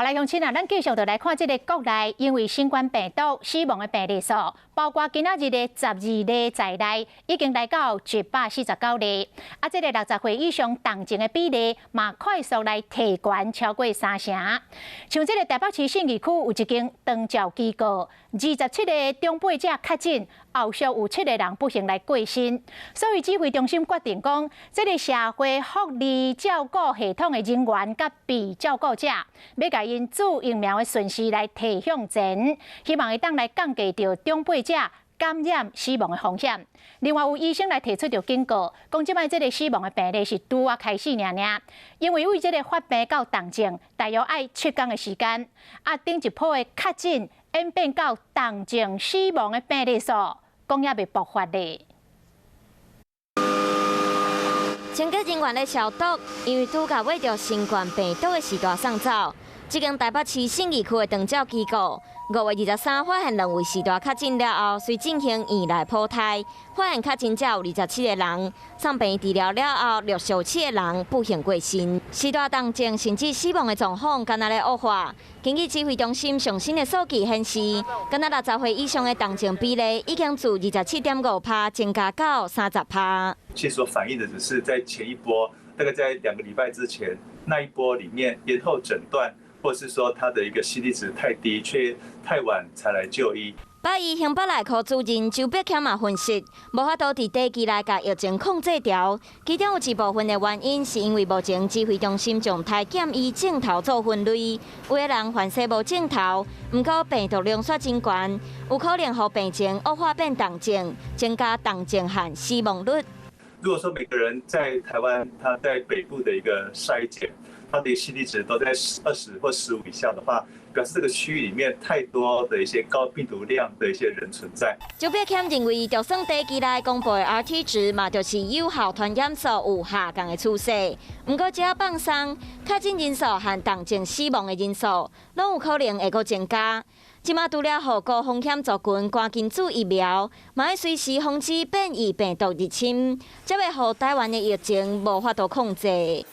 好來，鄉親啊，咱繼續就來看這个國內因為新冠病毒死亡的病例數，包括今仔日的12例在內，已經來到149例。啊，這个60歲以上重症的比例嘛，快速來提懸超過三成。像這个台北市信義區有一間長照機構，27個長輩者確診，後續有七個人不幸來過身。所以指揮中心決定講，這个社會福利照顧系統的人員佮被照顧者，欲共𪜶注疫苗的順序來提向前，希望會當來降低著長輩者感染死亡的風險。另外有醫生來提出著警告，講這擺這个死亡的病例是拄仔開始爾爾，因為為這个發病到重症，大約愛7天的時間。啊，頂一波的確診演變到重症死亡的病例數，講猶未爆發咧。清潔人員咧消毒，因為拄共買著新冠病毒的序大送走。這間台北市信義區的長照機構，5月23發現兩位序大確診了後，隨進行院內普篩，發現確診者有27個人，送病治療了後，陸續七個人不幸過身。序大重症甚至死亡的狀況，敢若咧惡化。根據指揮中心上新的數據顯示，敢若60歲以上的重症比例已經自27.5%增加到30%。其實所反映的只是在前一波，大概在2個禮拜之前那一波裡面延後診斷，或是說他的一個 CT 值太低，卻太晚才來就醫。北醫胸腹內科主任周碧謙嘛分析，無法度佇短期內共疫情控制牢，其中有一部分的原因是因為目前指揮中心將篩檢以症頭做分類，有的人凡勢無症頭，毋過病毒量卻真懸，有可能予病情惡化變重症，增加重症和死亡率。如果說每個人在台灣，他在北部的一個篩檢，他的 CT 值都在20或15以下的話，表示這個區域裡面太多的一些高病毒量的一些人存在。周碧謙認為，就算短期內公布的 RT 值嘛，就是有效傳染數有下降的趨勢。毋過只要放鬆，確診人數和重症死亡的人數，攏有可能會閣增加。這馬除了予高風險族群趕緊注疫苗，嘛愛隨時防止變異病毒入侵，才會予台灣的疫情無法度控制。